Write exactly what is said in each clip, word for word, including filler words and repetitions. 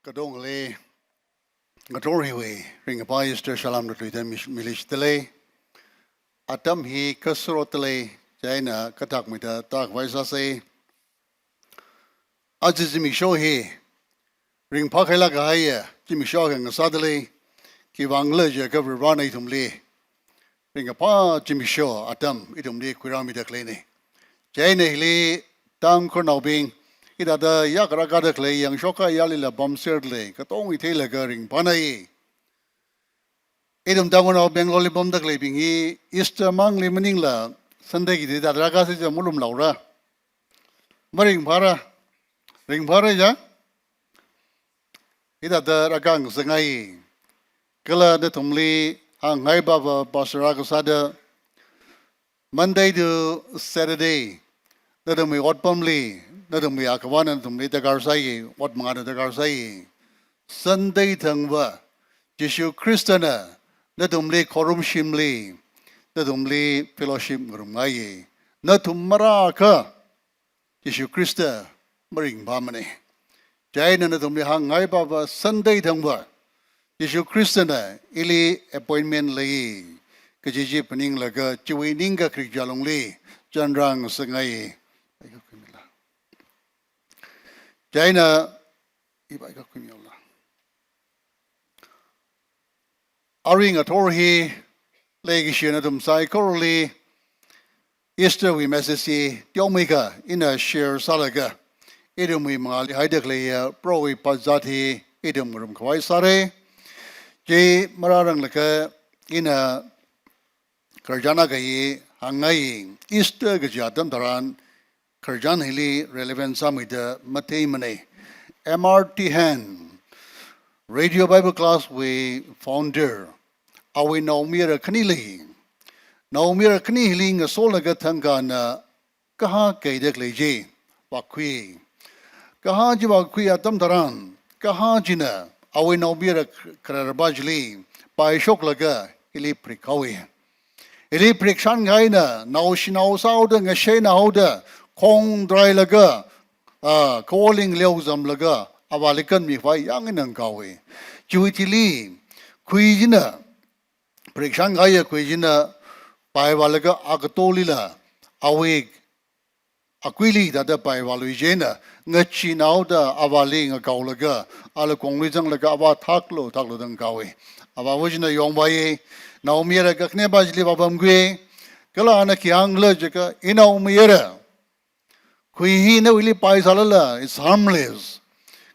Katongali ngathor hiwui ringkaphā Easter salām rāthuida mi-, mili shitdalei. Atam hi kasurotdalei, chieina kathakmeida tākhavai sāsei. Aja zimiksho hi ringphākhailāk kahaiya zimiksho akha ngasādalei. Khiwuivang khala jiakha Varivarana ithumli ringkaphā zimiksho atam ithumli khuirāmida khaleina. Chieina hili Tangkhulnaobing, hithāda yākha rākāda khalei yangshoka yālila pamser khalei katonga theilaga ringphānai. Ithum Tangkhulnao Bangalore li pamda khaleibing hi Easter mangli maningla Sunday kida hithāda rākāsi ja malumlaora. Maringphāra. Ringphāra ja. Hithāda rākāngasakngai. Kala nathumli hāngngai pava pastor akha sāda, Monday to Saturday, nathumwui otpamli, nathumwui akhavana nathumli darkar sāi, ot mangāna darkar sāi. Sunday thangva, Jishu Khristana nathumli khorumshimli, nathumli fellowship ngarumngai. Nathum marākha Jishu Khrista maringphāmana. Chieina nathumli hāngngai pava Sunday thangva, Jishu Khristana ili appointment lei, kaji chi phaninglaga chiwui ningkha kharik jalungli chanrāngasakngai. Chieina, iba ika kumiyola. Arui ngathor hi leikashi nathum saikorali Easter wui message hi teomeikha ina share sālaga, ithumwui mangāli haida khaleiya Prohowui pazat hi ithum ngarumkhavai sāra. Chi marāranglaga ina khararchan akha hi hāngngai. Easter kaji atam tharan khararchan hili relevant sāmeida matheimana. M R T Hand, Radio Bible Class wui founder, awui naomayara khani lei. Naomayara khani hili ngasolaga thangkha ana kahā kaida khalei chi vākhui. Kahā chi vākhui atam tharan, kahā china awui naomayara khararpā chili paishoklaga hili phrik haowa. Hili phrikshan kahaina, naoshinao sāhaoda, ngasheina haoda, khong tharailaga, ah, kawoling leo zamlaga, avāli kanmikhavai yāng eina ngakaowa. Chiwui thili, khui china, phrikshan kahaiya khui china, paivālaga akatolila, awui akuili thāda paivālui chieina, ngachee haoda avāli ngakaolaga, ala konglui zanglaga avā thaklo, thaklo da ngakaowa. Avāva china yongvāya, naomayara kakhanepā chili vāpamkhui, kala ana khi hāngkhala jiakha, inaomayara, khui hi nawuili paisālala, it's harmless.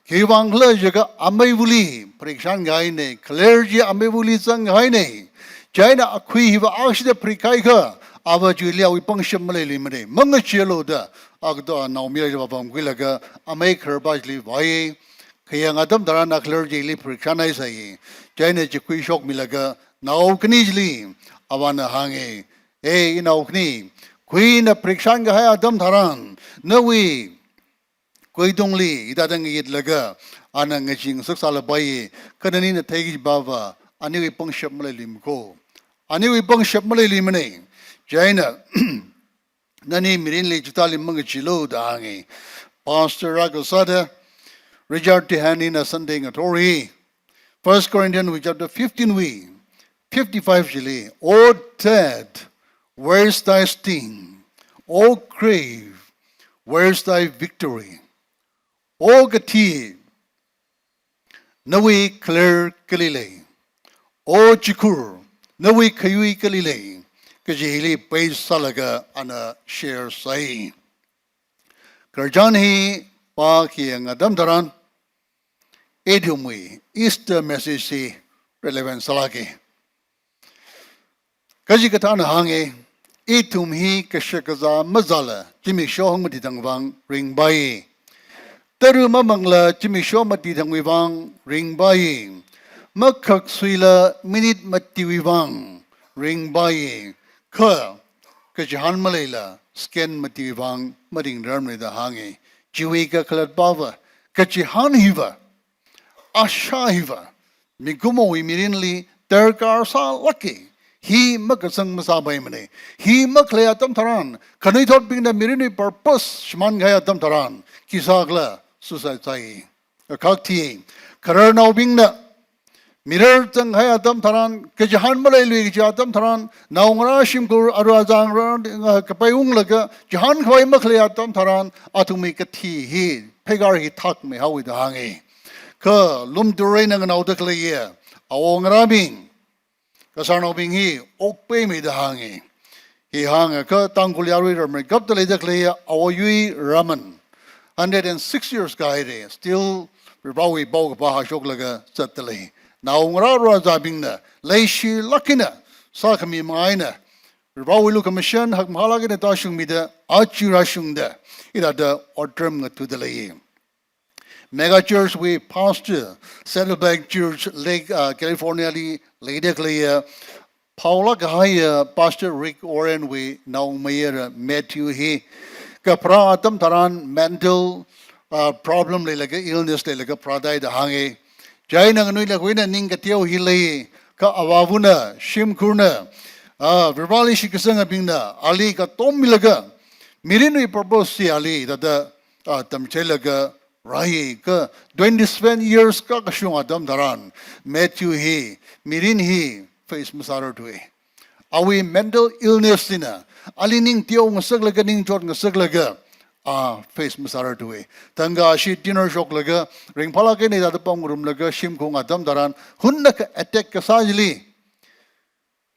Khiwuivang khala jiakha ameivali phrikshan kahaina, khaler chi ameivali zangkahaina. Chieina akhui hiva akshida phrik kahaiakha, ava chiwuili awui pangshap maleiluimana. Mangacheealu da, akato naomayara vāpamkhuilaga, amei khararpā chili vāya. Khayang atam tharan ana khaler chili phrikshan haisai. Chieina chi khuishokmilaga, nao khani chili, avāna hānga, "Ei, inao khani, khuina phrikshan kahai atam tharan, nawui khuitungli hithāda ngayitlaga, ana ngachee ngasak sālapai, kha nani nathei kajipava, aniwui pangshap maleiluimako. Aniwui pangshap maleiluimana. Chieina, nani mirinli chithāli mangacheelu," da hānga. Pastor akha sāda, Richard Tihan hina Sunday ngathor hi, First Corinthians wui chapter fifteen wui, fifty-five chili, "O death, where is thy sting? O grave, where is thy victory? O kathi, nawui khaler kali lei? O chikhur, nawui khayui kali lei?" kaji hili base sālaga ana share sāi. Khararchan hi pākhayang atam tharan, ithumwui Easter message hi relevant sālāka. Kachikathāna hānga, ithum hi kashakazā mazāla zimiksho hangmati thangwui vang ringphāya. Tara mamangla zimiksho mati thangwui vang ringphāya. Makhaksuila minute matiwui vang ringphāya. Kha kachihān maleila second matiwui vang maringrarmana da hānga. Chiwui kakhalatpava, kachihān hiva, asha hiva, mikumowui mirinli darkar sālāka. Hi makazang masāpaimana. Hi makhalei atam tharan, khanuithotbingna mirinwui purpose shimānkahai atam tharan, khi sākhala, suicide sāi. Akhak thi, khararnaobingna mirar zanghai atam tharan, kachihān maleilui kaji atam tharan, naongarā shimkhur arui azangrā, ah, kapaiunglaga, chihānkhavai makhalei atam tharan, athumwui kathi hi, pheikar hi thakmeihaowa da hānga. Kha lumtur eina nganaoda khaleiya, awo ngarābing, kasarnaobing hi okpaimeida hānga. Hi hāngakha Tangkhul yarui ramrei kapta leida khaleiya Awo Yui Raman. Hundred and six years kahaira, still Varivarāwui paokaphā hāshoklaga zatda lei. Naongarā rāzābingna, leishilāk eina, sākhami manga eina, Varivarāwui lukhamashan hakmahālāk eina tāshungmida, aja rāshungda, hithāda otram ngathuda lei. Mega Church wui pastor, Saddleback Church, Lake, uh, California li leida khaleiya, phaolāk kahaiya Pastor Rick Warren wui naomayara Matthew hi, kapharā atam tharan mental, uh, problem leilaga, illness leilaga pharāda lei da hānga. Chieina nganuilakha eina ning kateo hi lei, kha avāvana, shimkhurna, uh, Varivarāli shitkasangabingna, ali katommilaga, mirinwui purpose chi ali, thāda, uh, tamcheilaga, rāi, kha twenty-seven years kakashung atam tharan, Matthew hi, mirin hi face masārarthuwa. Awui mental illness china, ali ning teo ngasaklaga, ning chot ngasaklaga, a face masārarthuwa. Thangkha ashi dinner shoklaga, ringphālāk eina hithāda pamngarumlaga, shim khaung atam tharan, hunnakha attack kasā chili,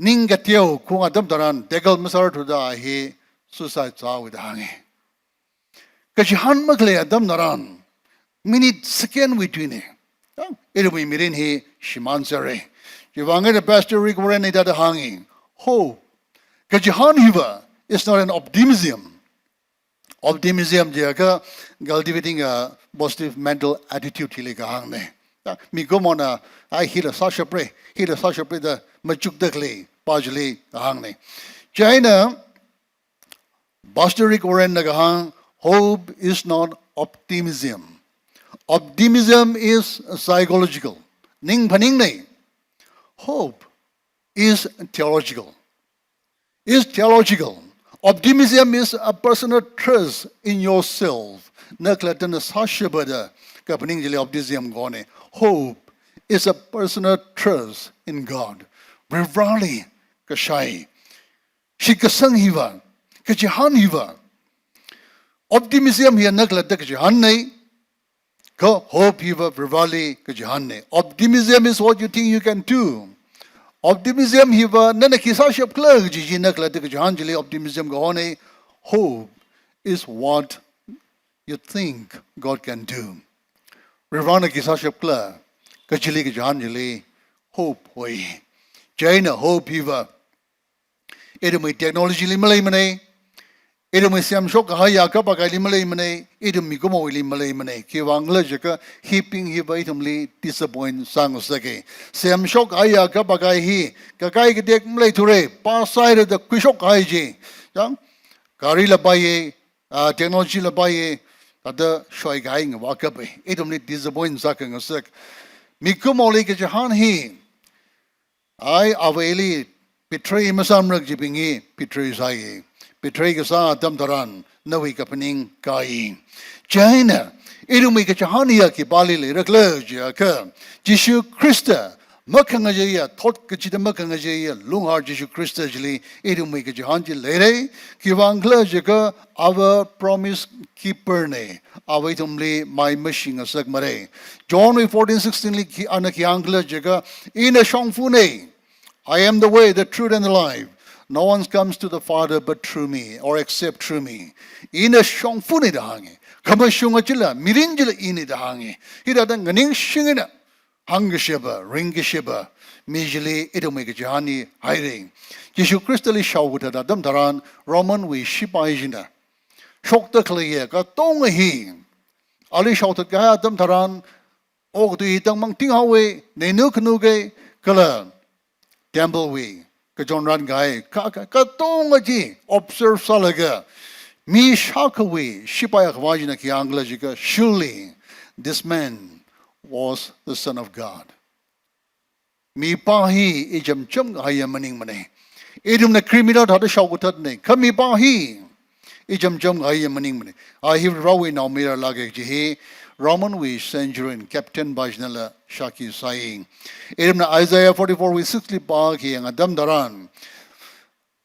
ning kateo khaung atam tharan, tackle masārarthuda hi suicide sāhaowa da hānga. Kachihān makhalei atam tharan, minute second wui tuina, ya, ithumwui mirin hi shimānserra. Chiwuivang eina Pastor Rick Warren na hithāda hānga, hope, kachihān hiva is not an optimism. Optimism jiakha cultivating a positive mental attitude hili kahāngna. Ya, mikumona, ai hila sāshapra, hila sāshapra da machukda khalei pa chili kahāngna. Chieina, Pastor Rick Warren na kahāng, hope is not optimism. Optimism is psychological. Ning phaningna. Hope is theological. Is theological. Optimism is a personal trust in yourself. Na khalattana sāshapa da kaphaning chili optimism kahona. Hope is a personal trust in God. Varivarāli kashai. Shitkasang hiva, kachihān hiva. Optimism hi na khalatta kachihānna, kha hope hiva Varivarāli kachihānna. Optimism is what you think you can do. Optimism hiva nana khi sāshapkhala kaji chi na khalatta kachihān chili optimism kahona. Hope is what you think God can do. Varivarāna khi sāshapkhala kajili kachihān chili hope hoi. Chieina hope hiva ithumwui technology li maleimana, ithumwui semshok kahaiya kapakaili maleimana, ithum mikumowuili maleimana. Khiwuivang khala jiakha hibing hiva ithumli disappoint sāngasaka. Semshok kahaiya kapakai hi, kakai katek maleithura, pā sāhaira da khuishok kahai chi. Chang, gari la paiya, ah, technology la paiya, thāda shoikahai ngavā kapa. Ithumli disappoint sākhangasak. Mikumoli kachihān hi, ai, avāli betray masāmara kajibing hi betray sāya. Betray kasā atam tharan nawui kaphaning kāya. Chieina, ithumwui kachihān hiya khipāli leirakhala jiakha, Jishu Khrista makhangacheiya, thot kachida makhangacheiya, lunghar Jishu Khrista chili ithumwui kachihān chi leira. Khiwuivang khala jiakha ava promise keeper na, ava ithumli mai mashingasakmara. John wui fourteen sixteen li khi, ana khi hāngkhala jiakha, ina shongfana. I am the way, the truth, and the life. No one comes to the Father but through me, or except through me. Ina shongfana da hānga. Khamashunga chila, mirin chila ina da hānga. Hithāda nganingshing eina hāngkashapa, ringkashapa, mi chili ithumwui kachihān hi haira. Jishu Khristali shaokathat atam tharan, Roman wui shipai china shokta khaleiya katonga hi ali shaothat kahai atam tharan, okathui hi tangmang tinghaowa, neinu khanuka, kala temple wui kachonran kahai, ka, ka, katonga chi observe sālaga, mi shākhawui shipai akhavā china khi hāngkhala jiakha, surely this man was the Son of God. Mipā hi ichamcham kahaiya maningmana. Ithumna criminal thāda shaokathatna, kha mipā hi ichamcham kahaiya maningmana. A hi Varewui naomayaralāka kaji hi, Roman wui centurion captain pa chinala shākhi sāi. Ithumna Isaiah forty-four wui six li pākhi yang atam tharan,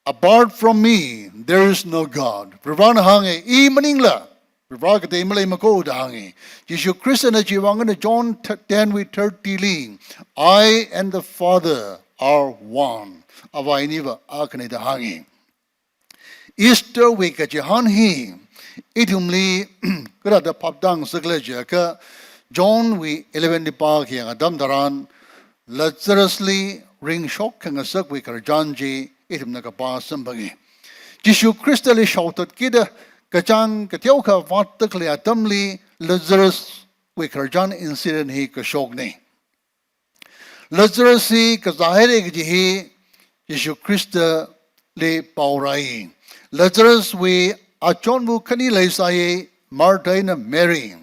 "Apart from me, there is no God." Varivarana hānga, "I maningla Varivara katei maleimako" da hānga. Jishu Khristana chiwui vang eina John ten wui thirty li, "I and the Father are one." Ava iniva akhana da hānga. Easter wui kachihān hi ithumli kathāda phaptāngasak khala jiakha, John wui eleven li pākhi yang atam tharan, Lazarus li ringshok khangasakwui khararchan chi ithumna kapā samphanga. Jishu Khristali shaothatkida kachāng kateokha vātda khalei atamli Lazarus wui khararchan incident hi kashokna. Lazarus hi kazā haira kaji hi Jishu Khristali pao rāi. Lazarus wui achonva khani leisāi, Martha eina Mary.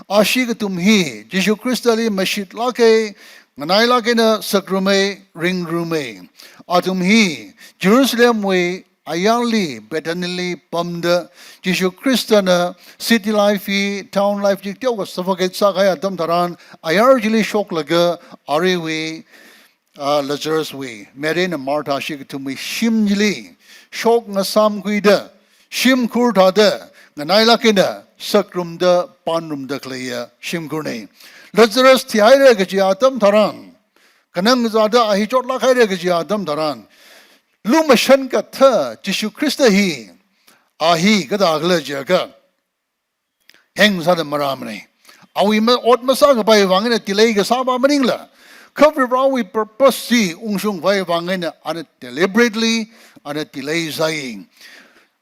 Ashi kathum hi Jishu Khristali mashitlāka, nganailāk eina sakruma, ringruma. Athum hi Jerusalem wui ayarli Bethany li pamda, Jishu Khristana city life hi, town life chi teokha suffocate sākahai atam tharan, ayar chili shoklaga, aruiwui, ah, Lazarus wui, Mary eina Martha ashi kathumwui shim chili shok ngasāmkhuida, shimkhur thāda, nganailāk eina sakrumda, pānrumda khaleiya shimkhurna. Lazarus thihaira kaji atam tharan, khanang kazāda a hi chotlāk haira kaji atam tharan, lumashan kathā Jishu Khrista hi, a hi kathā khala jiakha, heng sāda marāmana. Awui ma-, ot masākapai vang eina delay kasā pa maningla, kha Varivarawui purpose chi ungshungpai vang eina ana deliberately ana delay sāi.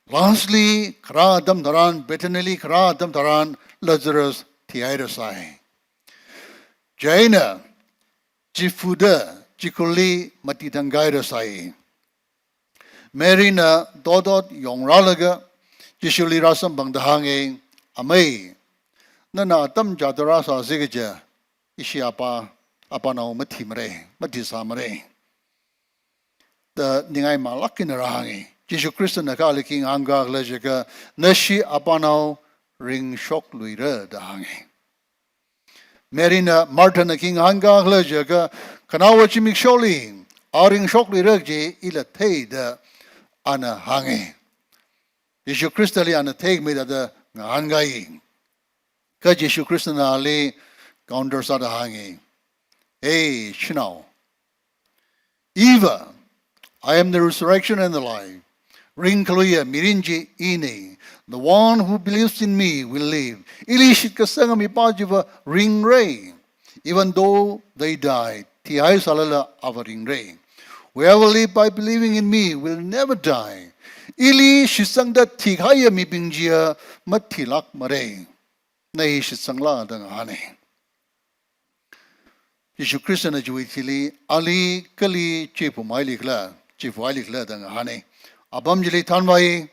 Lastly, kharā atam tharan, Bethany li kharā atam tharan, Lazarus thihaira sai. Chieina, chifuda, chikhurli mati thangkāhaira sai. Mary na dotdot yongrālaga, Jishuli rāsamphangda hānga, "Amei, nana atam chiyāda rāsāsi kaja, ishi apa, apanao mathimara, mathisāmara," da ningai malāk eina rāhānga. Jishu Khristana kha ali khi ngahānkā khala jiakha, "Nashi apanao ringshokluira," da hānga. Mary na, Martha na khi ngahānkā khala jiakha, "Khanaowa zimiksholi a ringshokluira kaji ila thei," da ana hānga. Jishu Khristali ana theikhamei thāda ngahānkāi. Kha Jishu Khristana ali counter sāda hānga, "Hey, shanao, iva, I am the resurrection and the life. Ringkhaluiya mirin chi ina. The one who believes in me will live." Ili shitkasanga mipā chiva ringra. Even though they die, thihaisālala ava ringra. Whoever live by believing in me will never die. Ili shitsangda thikahaiya mibing chiya mathilākmara. Na hi shitsangla da ngahāna. Jishu Khristana chiwui thili, ali kali chiphumhaili khala, chiphumhaili khala da ngahāna. Apam chili thanvai,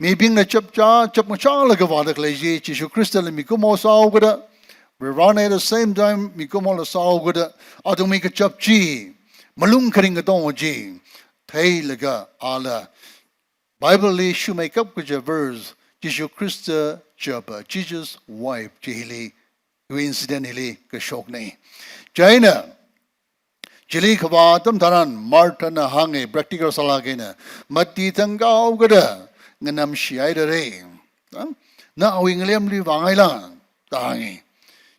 mibingna chapchā, chapngachālaga vāda khalei chi, Jishu Khristali mikumo sāhaokada, Varivarana at the same time mikumola sāhaokada, athumwui kachap chi, malung kharing katonga chi theilaga ala Bible li shumeikap kaja verse, Jishu Khrista chapa, Jesus' wife, chi hili, coincidence hili kashokna. Chieina, chili kavā atam tharan Martha na hānga, practical sālaga na, "Mati thangkāhaokada nganamshihairara. Ha? Na awui ngalemli vāngaila," da hānga.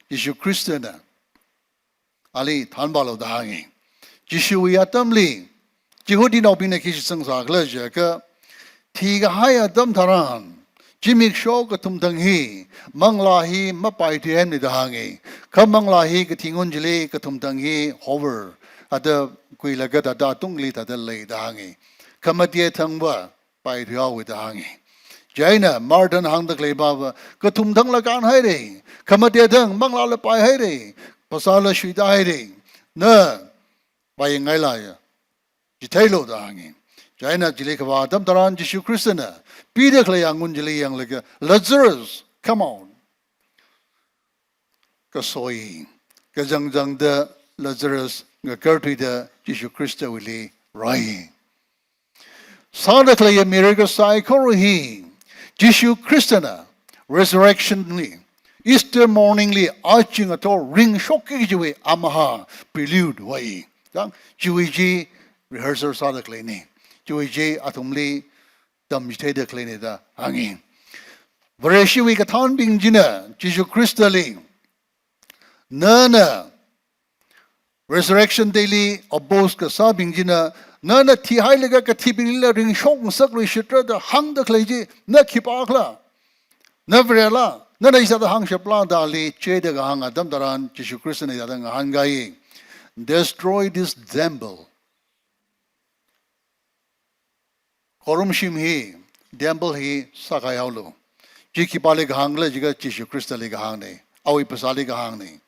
Jishu Khristana ali thanvālu da hānga. Jishuwui atamli, Jihudinaobingna khi shitsangsā khala jiakha, thikahai atam tharan, zimiksho kathumthang hi, manglā hi mapaithuihaimana da hānga. Kha manglā hi kathi ngun chili kathumthang hi hover, thāda khuilaga thāda tungli thāda lei da hānga. Kha mati thangva paithuihaowa da hānga. Chieina Martha na hāngda khalei pava, "Kathumthangla kānhaira, kha mati thang manglāla paihaira, phasāla shuitāhaira. Na vāyangngailaya, chitheilu," da hānga. Chieina chili kavā atam tharan Jishu Khristana pida khaleiya ngun chili yanglaga, "Lazarus, come out." Kasoi, kazangzangda Lazarus ngakarthuida Jishu Khristawuili rāi. Sāda khaleiya miracle saikora hi, Jishu Khristana resurrection li, Easter morning li aja ngathor ringshokki kajiwui amaha prelude wai. Chang, chiwui chi rehearsal sāda khaleina. Chiwui chi athumli tamchitheida khaleina da hāngi. Vareshiwui kathānbing china Jishu Khristali, nana Resurrection Day li oppose kasābing china, nana thihailaga kathibinglila ringshok ngasakluishitra da hāngda khalei chi, na khipākhala? Na Varela? Nana hithāda hāngshapla dali chida kahāng atam tharan Jishu Khristana hithāda ngahānkai. Destroy this temple. Khorumshim hi, temple hi sākhaihaolu. Chi khipāli kahāngkhala jiakha Jishu Khristali kahāngna, awui phasāli kahāngna.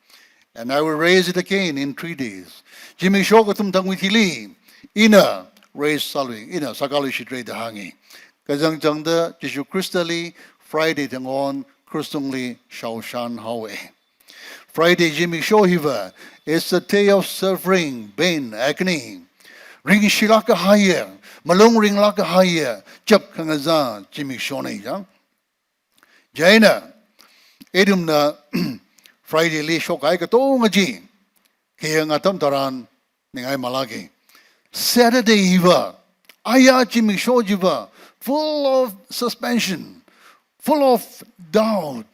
And I will raise it again in three days. Zimiksho kathum thangwui thili ina raise sālui, ina sākaluishitra da hāngi. Kachangchangda Jishu Khristali Friday thang on krush tungli shaoshanhaowa. Friday zimiksho hiva, it's a day of suffering, pain, agony. Ringshilāk kahaiya, malung ringlāk kahaiya, chap khangazā zimikshona chang. Chieina, ithumna Friday li shokkahai katonga chi khayang atam tharan ningai malāka. Saturday hiva, aya zimiksho chiva, full of suspension, full of doubt.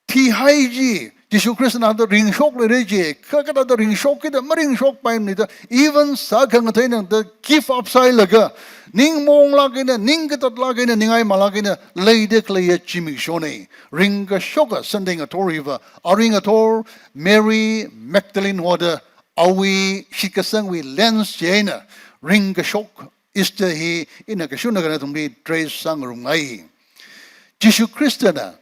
Thihai chi, Jishu Khristana da ringshokluira chi, kha kathāda ringshokki da, maringshokpaimana da, even sākhangathaina da give up sāhailaga, ning monglāk eina, ning katatlāk eina, ningai malāk eina leida khaleiya zimikshona. Ringkashoka Sunday ngathor hiva, arui ngathor Mary Magdalene hoda awui shitkasangwui lens chieina ringkashok Easter hi ina kashunakha nathumli trace sāngarumngai. Jishu Khristana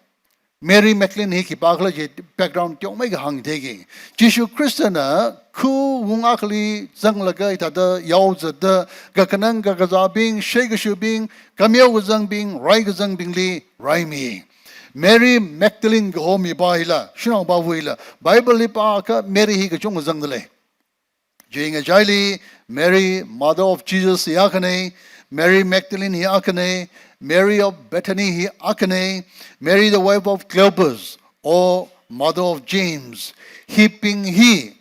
Mary Magdalene hi khipākhala chi background teomeikha hāngtheiki. Jishu Khristana khu wung akhali zanglaga hithāda yaozatda kakhanang kakazābing, sheikashubing, kameo kazangbing, rai kazangbingli raimi. Mary Magdalene kaho mipā hila, shanaopāva hila, Bible li pākha Mary hi kachungkha zangdalei. Chi ngachaili Mary, mother of Jesus hi akhana, Mary Magdalene hi akhana, Mary of Bethany hi akhana, Mary the wife of Cleopas, or mother of James. Hibing hi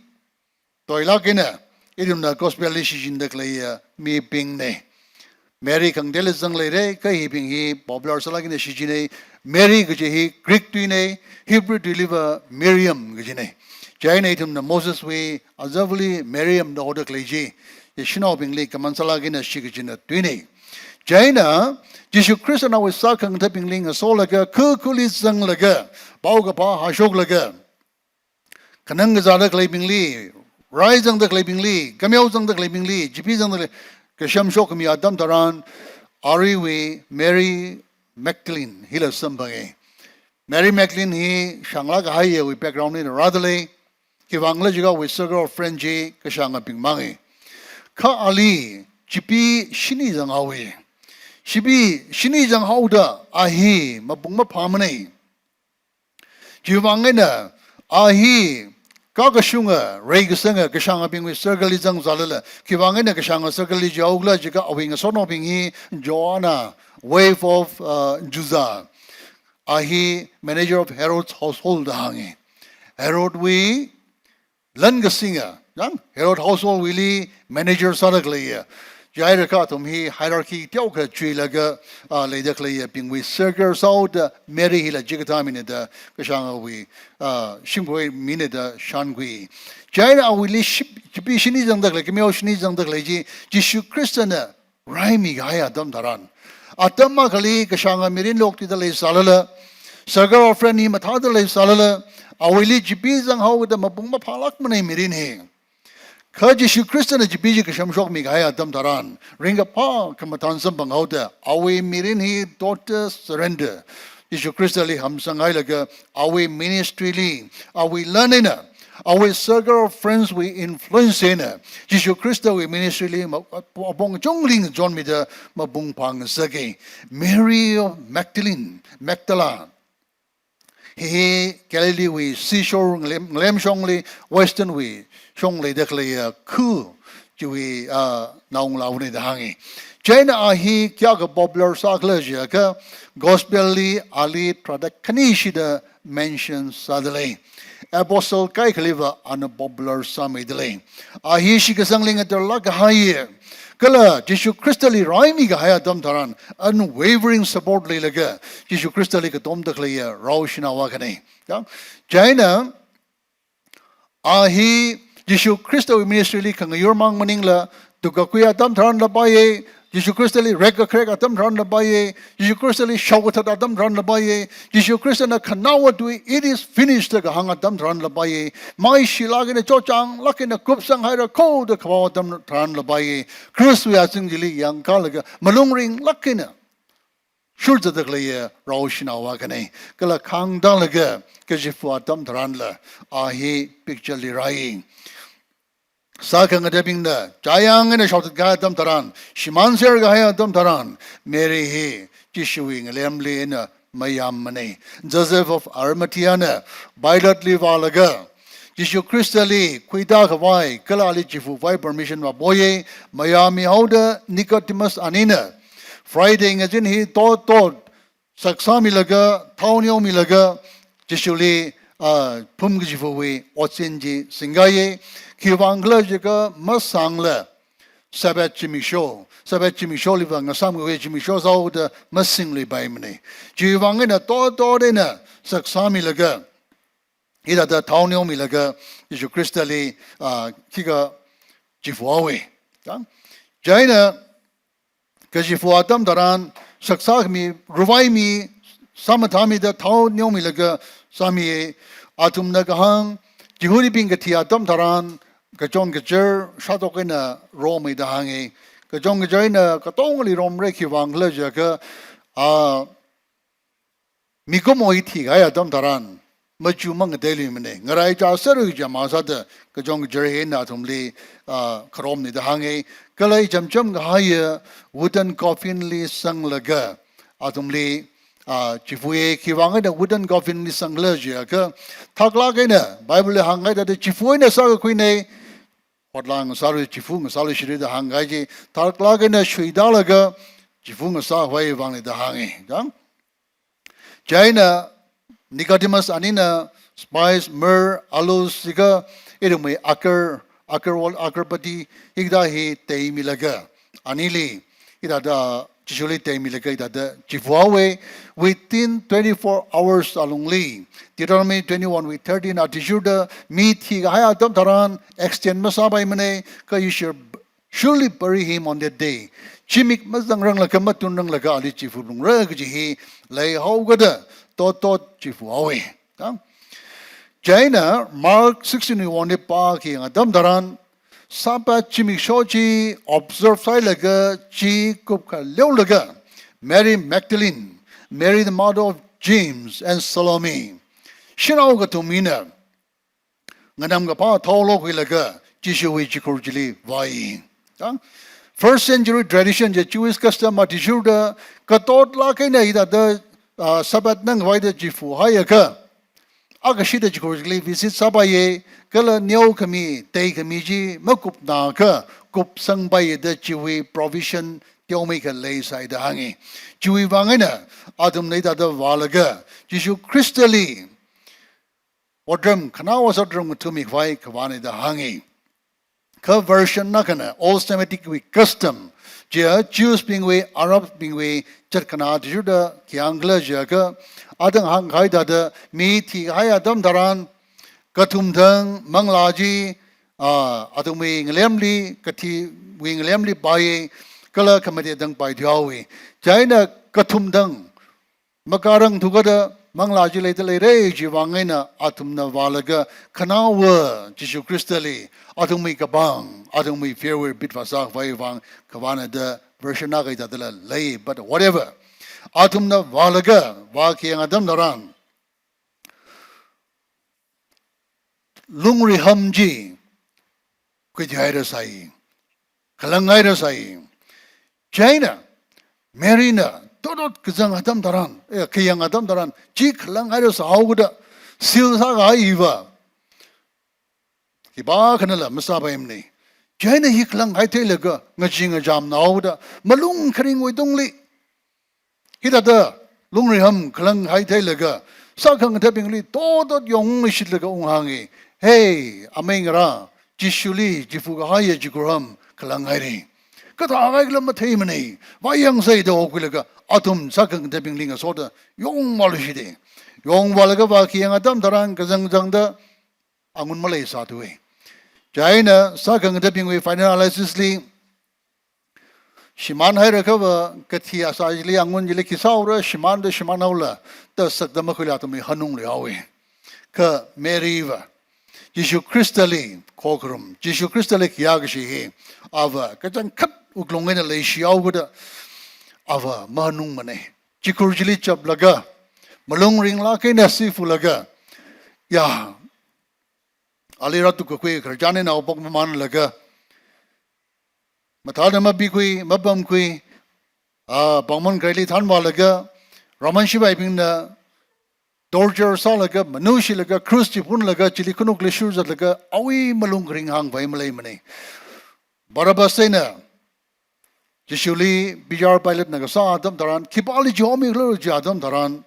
toilāk eina ithumna gospel li shichinda khaleiya mibingna. Mary khangatei zangleira, kha hibing hi popular sālāk eina shichina. Mary kaji hi Greek tuina, Hebrew tuiliva Miriam kajina. Chieina ithumna Moseswui azavali Miriam da hoda khalei chi, shanaobingli common sālāk eina shikachinna tuina. Chieina Jishu Khristana awui sākhangathabingli ngasolaga, khu khuli zanglaga, paokaphā hāshoklaga, khanang kazāda khaleibingli, rai zangda khaleibingli, kameo zangda khaleibingli, chipi zangda khalei, kashamshok khami atam tharan, aruiwui Mary Magdalene hila samphanga. Mary Magdalene hi shānglāk kahaiyawui background eina rādalei, khiwuivang khala jiakha awui circle of friend chi kashāngabing manga. Kha ali chipi shini zanghaowa. Chipi shini zanghaoda a hi mapung maphāmana. Chiwuivang eina a hi kakashunga, reikasanga, kashāngabingwui circle li zangzālala, khiwuivang eina kashānga circle li jihaokhala jiakha awui ngasotnaobing hi Joanna, wife of, uh, Chuza. A hi manager of Herod's household da hānga. Herodwui lan kasinga, yang, Herod household wuili manager sāda khaleiya. Chihaira kha athum hi hierarchy teokha chuilaga, ah, leida khaleiyabingwui circle sāhaoda Mary hila chikathā mina da, kashāngawui, ah, shimkhur mina da shānkhui. Chieina awuili ship, chipi shini zangda khalei, kameo shini zangda khalei chi, Jishu Khristana raimi kahai atam tharan, atam akhali kashānga mirin loktuida leisālala, circle of friend hi mathāda leisālala, awuili chipi zanghaoda mapung maphālākmana mirin hi. Kha Jishu Khristana chipi chi kashamshokmi kahai atam tharan, ringkaphā khamathān samphanghaoda, awui mirin hi total surrender Jishu Khristali hamsanghailaga, awui ministry li, awui lan eina, awui circle of friends wui influence eina, Jishu Khristawui ministry li ma-, apong kachungli ngachonmida mapung phāngasaka. Mary of Magdalene, Magdala. Hi Galilee wui seashore ngalem, ngalem shongli, western wui shong leida khaleiya khu chiwui, ah, naongalāna da hānga. Chieina a hi kayākha popular sākhala jiakha, Gospel li ali tharāda khani shida mention sādalei. Apostle kaikhaliva ana popular sāmeidalei. A hi shitkasangli ngatarlāk kahai, kala Jishu Khristali raimi kahai atam tharan, unwavering support leilaga, Jishu Khristali katomda khaleiya rao shanao akhana. Ya? Chieina, a hi Jishu Khristawui ministry li khangayurmang maningla, tukkakhui atam tharanla paiya, Jishu Khristali rekkakharek atam tharanla paiya, Jishu Khristali shaokathat atam tharanla paiya, Jishu Khristana khanaowa tui, "It is finished," da kahāng atam tharanla paiya, maishilāk eina chotchānglāk eina kupsanghaira kho da kaphā atam tharanla paiya, Khristawui azing chili yangkalaga malung ringlāk eina shurzatda khaleiya rao shanao akhana. Kala khāngda laga kachifa atam tharanla a hi picture li rāi. Sākhangathabingna chayang eina shaothat kahai atam tharan, shimānser kahai atam tharan, Mary hi Jishuwui ngalemli eina mayāmmana. Joseph of Arimathea na Pilate li vālaga, Jishu Khristali khuida khavai, kala ali chifukhavai permission vāpoya, mayāmihaoda Nicodemus anina, Friday ngazin hi totot, saksāmilaga, thao neomilaga, Jishuli, ah, phum kachifuwui otsin chi singkaiya, khiwuivang khala jiakha masāngla, Sabbath zimiksho, Sabbath zimiksholiva ngasāmkhavai zimiksho sāhaoda masingluipaimana. Chiwuivang eina totot eina saksāmilaga, hithāda thao neomilaga Jishu Khristali, ah, khikha chifuhaowa. Ya? Chieina kachifa atam tharan saksākhami, ruvaimi, sāmathāmida thao neomilaga sāmiya. Athumna kahāng, Jihudibing kathi atam tharan kachon kajar shātok eina romei da hānga. Kachon kajar eina katongali romra, khiwuivang khala jiakha, ah, mikumo hi thikahai atam tharan, machu mangateiluimana. Ngaraichā sārui jama sāda, kachon kajar hi eina athumli, ah, kharomna da hānga. Kala ichamcham kahaiya wooden coffin li sanglaga, athumli, ah, chifuya. Khiwuivang eina wooden coffin li sangkhala jiakha, thaklāk eina, Bible li hāngkahai thāda chifu eina sākakhuina, hotlang sārui, chifu ngasāluishitra da hāngkahai chi, thaklāk eina shuida laga, chifu ngasākhavai vangna da hānga. Chang? Chieina Nicodemus anina spice, myrrh, aloes, sika iramwui agar, agarwal, agarbatti, hikathā hi teimilaga, anili, hithāda, Jishuli teimilaga hithāda chifuhaowa. Within twenty-four hours alungli, Deuteronomy twenty-one wui thirteen athishurda, mi thikahai atam tharan extend masāpaimana, kha you shall surely bury him on that day. Zimik mazangranglaga, matunranglaga ali chifuphungra kaji hi leihaokida, totot chifuhaowa. Ya? Chieina Mark sixteen wui one li pākhayang atam tharan, Sabbath zimiksho chi observe sāhailaga chi kupkhaleolaga, Mary Magdalene, Mary the mother of James, and Salome, shanao kathum hina nganamkaphā thao lokhuilaga Jishuwui chikhur chili vāi. Ya? First century tradition chi, Jewish custom athishurda, katotlāk eina hithāda, ah, Sabbath nangkhavai da chifuhaiakha, akashida chikhur chili visit sāpaiya, kala neokhami, teikhami chi makupnakha kupsangpaiya da chiwui provision teomeikha leisai da hānga. Chiwuivang eina athumna hithāda vālaga, Jishu Khristali otram, khanaowa sā otram ngathāmikhavai khavāna da hānga. Kha version akhana, Old Semitic wui custom, chiya Jews bingwui, Arab bingwui chatkhana athishurda khi hāngkhala jiakha, athang hāngkahai thāda, mi thikahai atam tharan, kathumthang manglā chi, ah, athumwui ngalemli, kathiwui ngalemli pai, kala khamate thang paithuihaowa. Chieina kathumthang makārangthuakha manglā chi leida leira, chiwuivang eina athumna vālaga khanaowa Jishu Khristali athumwui kapang, athumwui farewell bid vāsākhavai vang khavāna da version akha hithādala lei, but whatever. Athumna vālaga vākhayang atam tharan, lungriham chi khuithuihairasai, khalanghairasai. Chieina Mary na totot kazang atam tharan, eh, khayang atam tharan, chi khalanghairasāhaokida, seal sākahaiva khipākhanala masāpaimana. Chieina hi khalanghai theilaga ngachee ngachamnaoda malung kharingwui tungli hithāda lungriham khalanghai theilaga sākhangathabingli totot yongungshitlaga unghāngi, "Hey, amei ngarā, Jishuli chifa kahaiya chikurham khalanghaira. Kathākhala matheimana, vāyangsei," da hokhuilaga athum sākhangathabingli ngasoda yongvāluishita. Yongvālaga vākhayang atam tharan kazang zangda angun maleisāthuwa. Chieina sākhangathabingwui final analysis li, shimānhaira kha va kathi asā chili angun chili khi sāhaora, shimānda shimānhaola da sakda makhuila athumwui hanungluihaowa. Kha Mary va Jishu Khristali khokharum, Jishu Khristali khayā kashi hi ava kachangkhat wuklung eina leishihaokida ava mahanungmana. Chikhur chili chaplaga, malung ringlāk eina sifulaga, ya, ali rātukkakhui khararchan eina haophok mamānlaga, mathāda mapikhui, mapamkhui, a, pāngmon khareli thānvālaga, Roman shipaibingna torture sālaga, manushilaga, cross chi phunlaga, chili khanukli shurzatlaga, awui malung kharing hāngkhavai maleimana. Barabbas eina Jishuli bichar Pilatena kasā atam tharan, khipāli chihomilu chi atam tharan,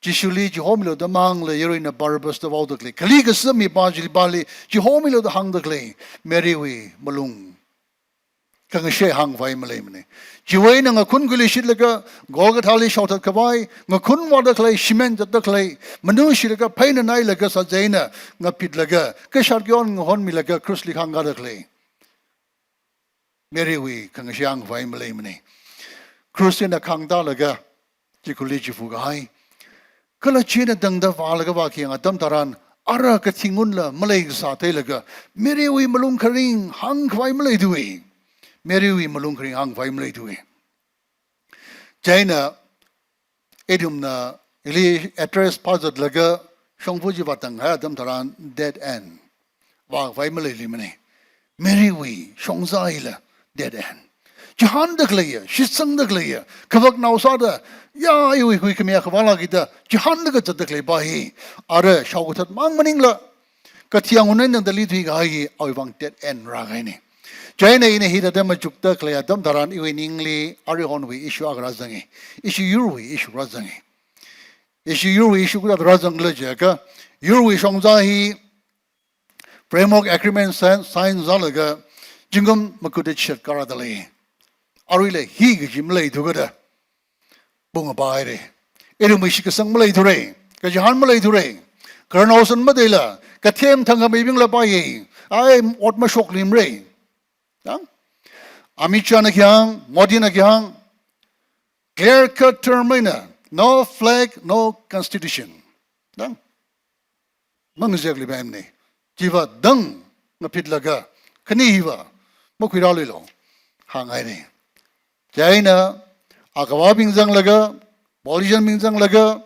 Jishuli chihomilu da mahāngla yaruina Barabbas da vaoda khalei. Kali kasā mipā chili pāli chihomilu da hāngda khalei. Marywui malung khangashei hāngkhavai maleimana. Chiwui eina ngakhun khuiluishitlaga, Golgothali shaothatkhavai, ngakhun vāda khalei, shimen zatda khalei, manushilaga pheina nailaga sāzai eina ngaphitlaga, kashat kayon ngahonmilaga, cross li khāngkāda khalei. Marywui khangashei hāngkhavai maleimana. Cross eina khāngtālaga, chikhurli chifa kahai. Kala chieina tangda vālaga vākhayang atam tharan, ara kathingunla maleikasā theilaga, Marywui malung kharing hāngkhavai maleithuwa. Marywui malung kharing hāngkhavai maleithuwa. Chieina ithumna hili address phāzatlaga shongfa chi vātanghai atam tharan dead end. Vākhavai maleiluimana. Marywui shongza hila dead end. Chihānda khaleiya, shitsangda khaleiya, khavaknao sāda, ya, iwui huikhami akhavāla kida, chihānlaga zatda khalei pā hi, ara shaokathat mang maningla, kathi angun eina tangda lithui kahai hi awui vang dead end rākahaina. Chieina ina hithāda machukda khalei atam tharan iwui ningli arihonwui issue akha rāzanga. Ishi yurwui issue rāzanga. Ishi yurwui issue kathāda rāzangkhala jiakha, yurwui shongza hi framework agreement sign, sign sālaga zingkum makuda chishat kārada lei. Aruila hi kaji maleithu kajida pung apaira. Ithumwui shitkasang maleithura, kachihān maleithura. Khararnaosan matheila, kathem thangkhameibingla paiya. Ai, ot mashokluimara. Dang? Amit Shahna khi hāng, Modina khi hāng, clear cut term eina, no flag, no constitution. Dang? Mangazekluipaimana. Chiva dang ngaphitlaga, khani hiva makhuirāluilu hānghaina. Chieina akhavābing zanglaga, politician bing zanglaga,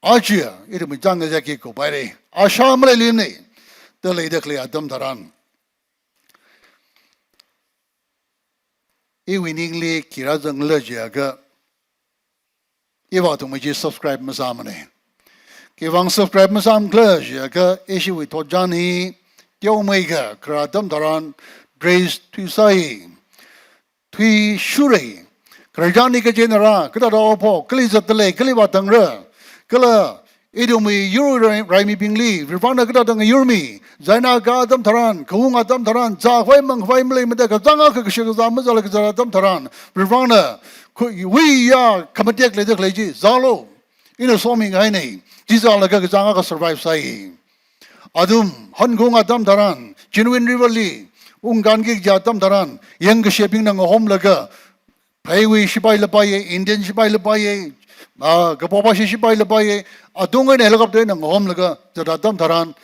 aja ithumwui chāng ngazekki kapaira. Asha maleiluimana da leida khalei atam tharan, iwui ningli khi rāzangkhala jiakha, iva athumwui chi subscribe masāmana. Khiwui vang subscribe masāmkhala jiakha, ishiwui thotchan hi teomeikha kharā atam tharan dress thuisai, thuishura. Khararchan hi kachi eina rā, kathāda haophok, kali zatda lei, kali vātangra, kala ithumwui yur rai-, raimibingli Varivarana kathāda ngayurmi, zaina ka atam tharan, khaung atam tharan, zākhavai mangkhavai maleimada, kachāng akha kashakazā mazāla kazat atam tharan, Varivarana khuiwui ya khamatek leida khalei chi zālu. Ina somingahaina. Chi zālaga kachāng akha survive sāi. Athum hankhaung atam tharan, Genuine River li ungkānki kaji atam tharan, yangkashebingna ngahomlaga, pheiwui shipaila paiya, Indian shipaila paiya, ah, kapopashi shipaila paiya, atung eina helicopter eina ngahomlaga zat atam tharan,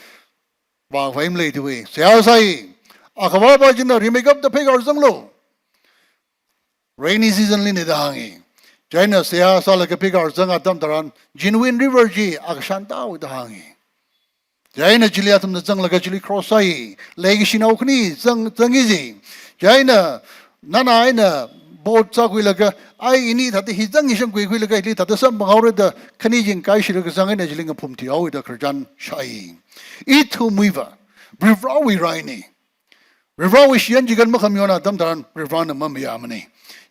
vākhavai maleithuwa. Seihā sāi, akhavā pā china rimeikapta pheikār zanglu. Rainy season lina da hānga. Chieina seihā sālaga pheikār zang atam tharan, Genuine River chi akha shāntāhaowa da hānga. Chieina chili athumna zanglaga chili cross sāi, leikashinao khani zang, zangi ji. Chieina nana eina boat sākhuilaga, ai ini thāda hi zangishang khuikhuilaga, hili thāda samphanghaora da, khani jingkai shira kazang eina chili ngaphum thuihaowa da khararchan shāi. Ithumwuiva Varivarawui raina. Varivarawui shiyan chikān makhamayon atam tharan Varivarana mamayāmana.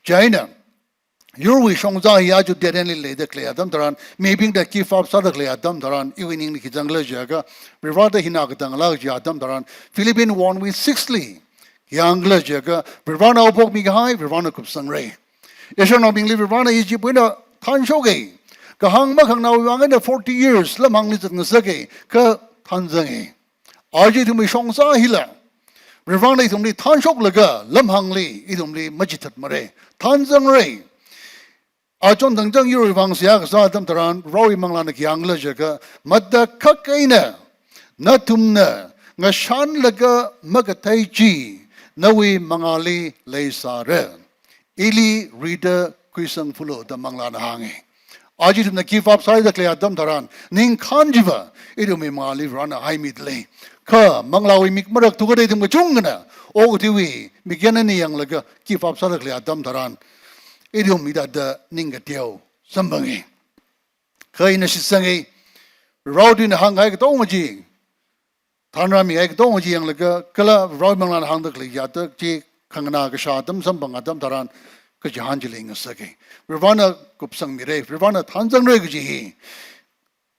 Chieina, yurwui shongza hi aja dead end li leida khalei atam tharan, mibingna give up sāda khalei atam tharan, iwui ningli khi zangkhala jiakha, Varivarada hina katanglāk kaji atam tharan, Philippians one wui six li khi hāngkhala jiakha, Varivarana haophokmi kahai, Varivarana kupsangra. Israelnaobingli Varivarana Egyptwui eina thanshoka. Kahāng makhanganaowui vang eina forty years lamhāngli zatngasaka, kha thanzanga. Aja ithumwui shongza hila, Varivarana ithumli thanshoklaga lamhāngli ithumli machithatmara, thanzangra. Achon thangchang yurwui vang seihā kasā atam tharan, Varivarawui manglāna khi hāngkhala jiakha, matakhak eina nathumna ngashanlaga makathei chi nawui mangāli leisāra. Ili rida khuisangphulu da manglāna hānga. Aja ithumna give up sāda khalei atam tharan, ningkhān chiva ithumwui mangāli Varivarana haimidalei. Kha manglāwui mik marak thukada ithum kachungkhana okathuiwui mikyan eina yanglaga give up sāda khalei atam tharan, ithum hithāda ning kateo samphanga. Kha ina shitsanga, Varivara tuina hāngkahai katonga chi, thanrāmikahai katonga chi yanglaga, kala Varivarawui manglāna hāngda khalei yāda chi khanganā kashā atam samphang atam tharan, kachihān chi leingasaka. Varivarana kupsangmira, Varivarana thanzangra kaji hi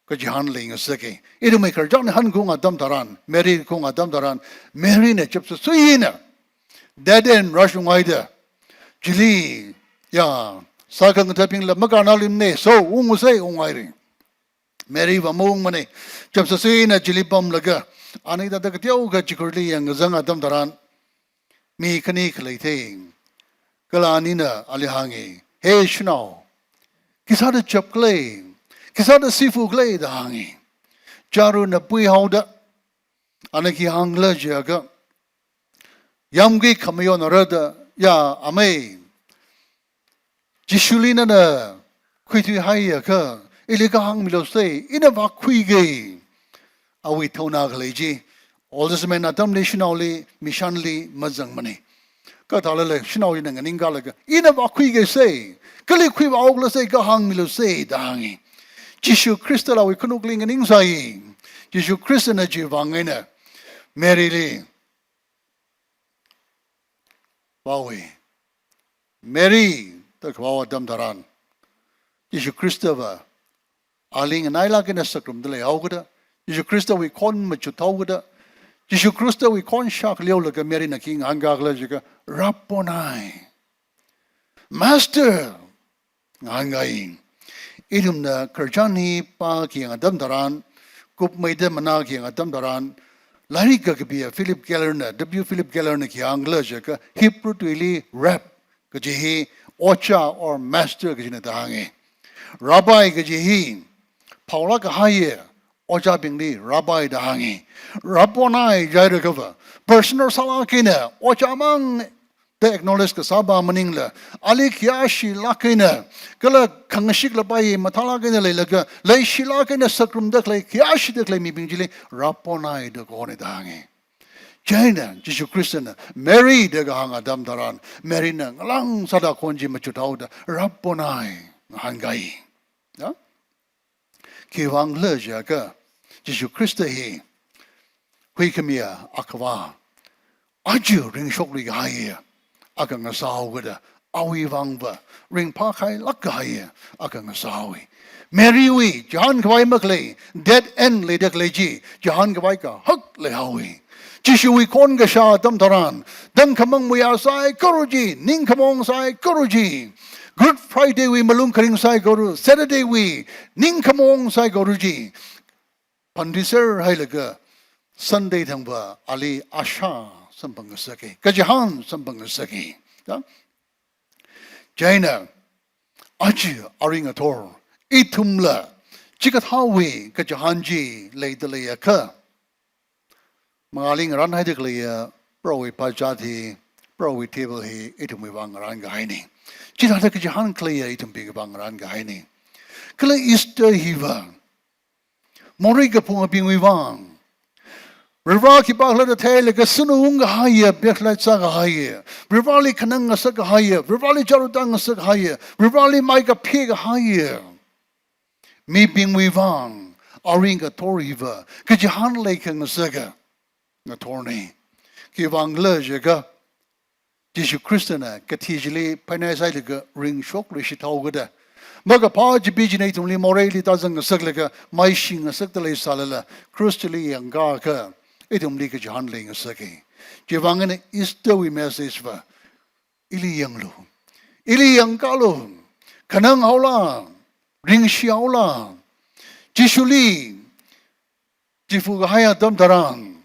kachihān leingasaka. Ithumwui khararchan eina hankaung atam tharan, Mary kaung atam tharan, Maryna chapsasui eina dead end rāshunghaida, chili, ya, sākhangathabingla makānā limne, so, ungsa, unghaira. Maryva maungmana. Chapsasui eina chili pamlaga, ani hithāda kateokha chikhurli yangkazang atam tharan, mi khani khalei thei. Kala anina ali hānga, "Hey shanao, khisāda chapkhala, khisāda sifukhala?" da hānga. Jairusna puihaoda, ana khi hāngkhala jiakha, yamkui khamayon ara da, ya amei, Jishuli nana khuithuihaiakha, ili kahāng milusa, ina vākhuiga. Awui thaona khalei chi, Old Testament atamli shanaoli mishanli mazangmana. Kathālala shanao china nganingkalaga, ina vākhuigasa, kali khuivāoklasa, kahāng milusa da hānga. Jishu Khristala awui khanukli nganingsai. Jishu Khristana chiwui vang eina Maryli vāhaowa. Mary da kavā atam tharan, Jishu Khristava ali nganailāk eina sākharumda leihaokida, Jishu Khristawui khon machuthaokida, Jishu Khristawui khon shākhaleolaga Maryna khi ngahānkakhala jiakha, "Rabboni, Master," ngahānkai. Ithumna khararchan hi pākayang atam tharan, kupmeida manākayang atam tharan, lairik kakapiya Philip Kellerna, W Philip Kellerna khi hāngkhala jiakha, Hebrew tuili rab kaji hi ojā or master kajina da hānga. Rabbi kaji hi phaolāk kahaiya, ojābingli rabbi da hānga. Rabboni jihaira kava, personal sālāk eina ojā mang da acknowledge kasā pa maningla, ali khayāshilāk eina, kala khangashik lapai mathālāk eina leilaga, leishilāk eina sākharumda khalei, khayāshida khalei mibing chili Rabboni da kahona da hānga. Chieina Jishu Khristana Mary da kahāng atam tharan, Maryna ngalāng sāda khon chi machuthaoda, "Rabboni," ngahānkai. Ya? Khiwuivangkhala jiakha, Jishu Khrista hi huikhamiya akhavā, aja ringshokluikahaiya akha ngasāhaokida, awui vangva ringphākhailāk kahaiya akha ngasāhaowa. Marywui chihānkhavai makhalei, dead end leida khalei chi, chihānkhavai kahak leihaowa. Jishuwui khon kashā atam tharan, tangkhamang muiyā saikora chi, ningkhamong saikora chi, Good Friday wui malung kharing saikora, Saturday wui ningkhamong saikora chi, phanriser hailaga Sunday thangva ali ashā samphang ngasaka, kachihān samphang ngasaka. Ya? Chieina, aja arui ngathor, ithumla chikathāwui kachihān chi leida leiakha, mangāli ngaranhaida khaleiya Prohowui pāchat hi, Prohowui table hi ithumwui vang ngarānkahaina. Chithāda kachihān khaleiya ithumbingwui vang ngarānkahaina. Kala Easter hiva morei kaphungabingwui vang, Varivara khipākhala da theilaga sunu ungkahaiya, backslide sākahaiya, Varivarali khanang ngasakkahaiya, Varivarali charutang ngasakkahaiya, Varivarali mai kaphe kahaiya mibingwui vang arui ngathor hiva kachihān leikhangasaka ngathorna. Khiwuivang khala jiakha, Jishu Khristana kathi chili phainaisailaga ringshokluishit haokida, makaphā chipeechina ithumli moreili tāzang ngasaklaga maishing ngasakta leisālala, cross chili yangkākha ithumli kachihān leingasaka. Chiwuivang eina Easter wui message va, ili yanglu, ili yangkālu, khanang haola, ringshi haola, Jishuli chifa kahai atam tharan,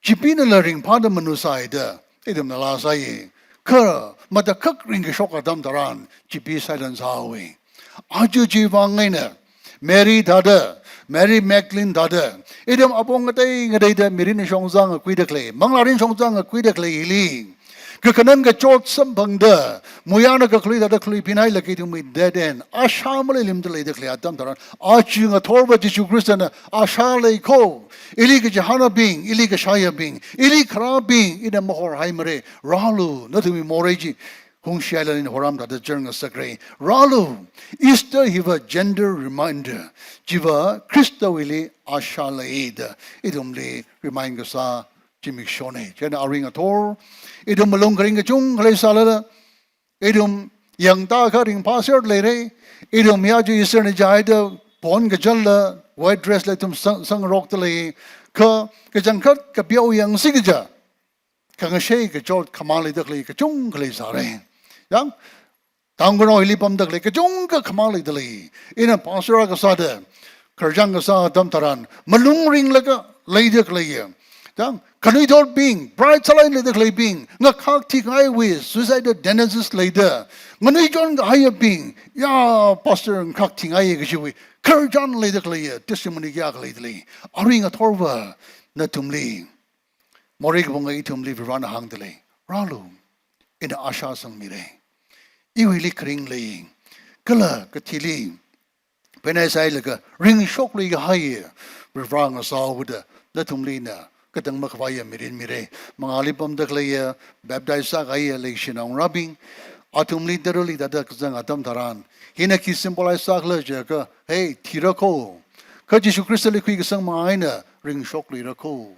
chipeenala ringphāda manusai da ithumna laa sāya. Kha matakhak ringkashok atam tharan, chipee silence sāhaowa. Aja chiwuivang eina Mary thāda, Mary Magdalene thāda, ithum apong ngatei ngateida mirinna shongza ngakuida khalei, manglārin shongza ngakuida khalei hili, kakhanang kachot samphangda, muiyana kakhalui thāda khalui phinhailaga ithumwui dead end, ashā maleilimda leida khalei atam tharan, aja ngathorva Jishu Khristana ashā lei ko, ili kachihānabing, ili kashaiyabing, ili kharābing, ina mahorhaimara, rālu, nathumwui morei chi hungshihailaga ina horam thāda chār ngasakra. Rālu, Easter hiva gentle reminder, chiva Khristawuili ashā lei da ithumli remind kasā zimikshona. Chieina arui ngathor ithum malung kharing kachungkha leisālala, ithum yangtākha ringphāser leira. Ithum ya chi Easter na jihaida phon kachalla white dress la ithum sang, sangrokta lei. Kha kachangkhat kapeo yangsi kaja, khangashei kachot khamang leida khalei kachungkha leisāra. Yang, town ground hili pamda khalei kachungkha khamang leida lei. Ina pastor akha sāda, khararchān kasā atam tharan, malung ringlaga leida khaleiya, yang, khanuithotbing, bride sālāk eina leida khaleibing, ngakhak thingaiwui suicidal tendencies leida, nganuichon kahaiyabing, ya, pastor ngakhak thingaiya kajiwui khararchān leida khaleiya testimony kayākha leida lei. Arui ngathorva nathumli, morei kaphunga ithumli Varena hāngda lei, rālu, ina ashā sangmira. Iwuili kharing lei, kala kathili phainaisailaga ringshokluikahai Vare ngasāhaoda nathumli ina katang makhavaiya mirin mira. Mangāli pamda khaleiya, baptize sākahaiya leikashiya naongarābing, athumli tarali thāda kazang atam tharan, hina khi symbolize sākhala jiakha, hey, thira ko, kha Jishu Khristali khuikasang manga eina ringshokluira ko.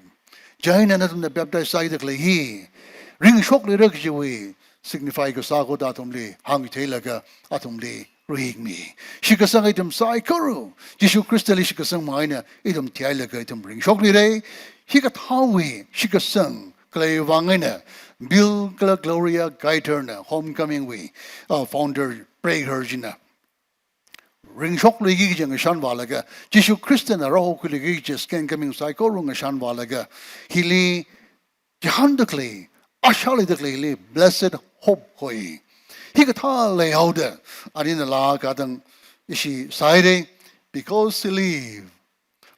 Chieina nathumna baptize sāhaida khalei hi ringshokluira kajiwui signify kasā ko da athumli hāngchitheilaga athumli ruihikmi. Shitkasang ithum saikora Jishu Khristali shitkasang manga eina ithum thihailaga ithum ringshokluira. Hikathāwui shitkasang khaleiwui vang eina Bill kala Gloria Gaither na Homecoming wui, uh, founder preigahar china ringshokluiki kaji ngashan vālaga, Jishu Khristana rāhokhuiluiki kaji second coming saikora ngashan vālaga, hili kihānda khalei, ashā leida khaleili blessed hope hoi. Hikathā leihaoda, anina laa katang ishi sāhaira, because he live.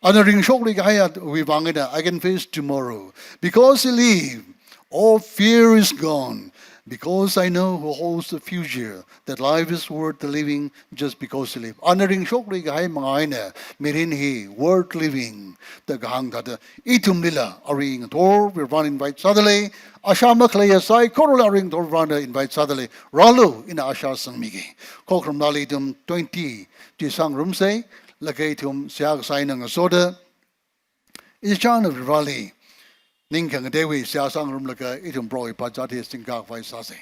Ana ringshokluikahaiwui vang eina, I can face tomorrow. Because he live, all fear is gone. Because I know who holds the future, that life is worth the living just because he live. Ana ringshokluikahai manga eina mirin hi worth living da kahāng thāda, ithumlila arui ngathor Varena invite sāda lei, ashā makhaleiya saikorali arui ngathor Varena invite sāda lei, rālu, ina ashā sangmiki. Khokharum nali ithum twenty chi sāngarumsa, laga ithum seihā kasā eina ngasoda, ichāna Vareli ning khangateiwui seihā sāngarumlaga ithum Prohowui pāzat hi singkakvai sāsa.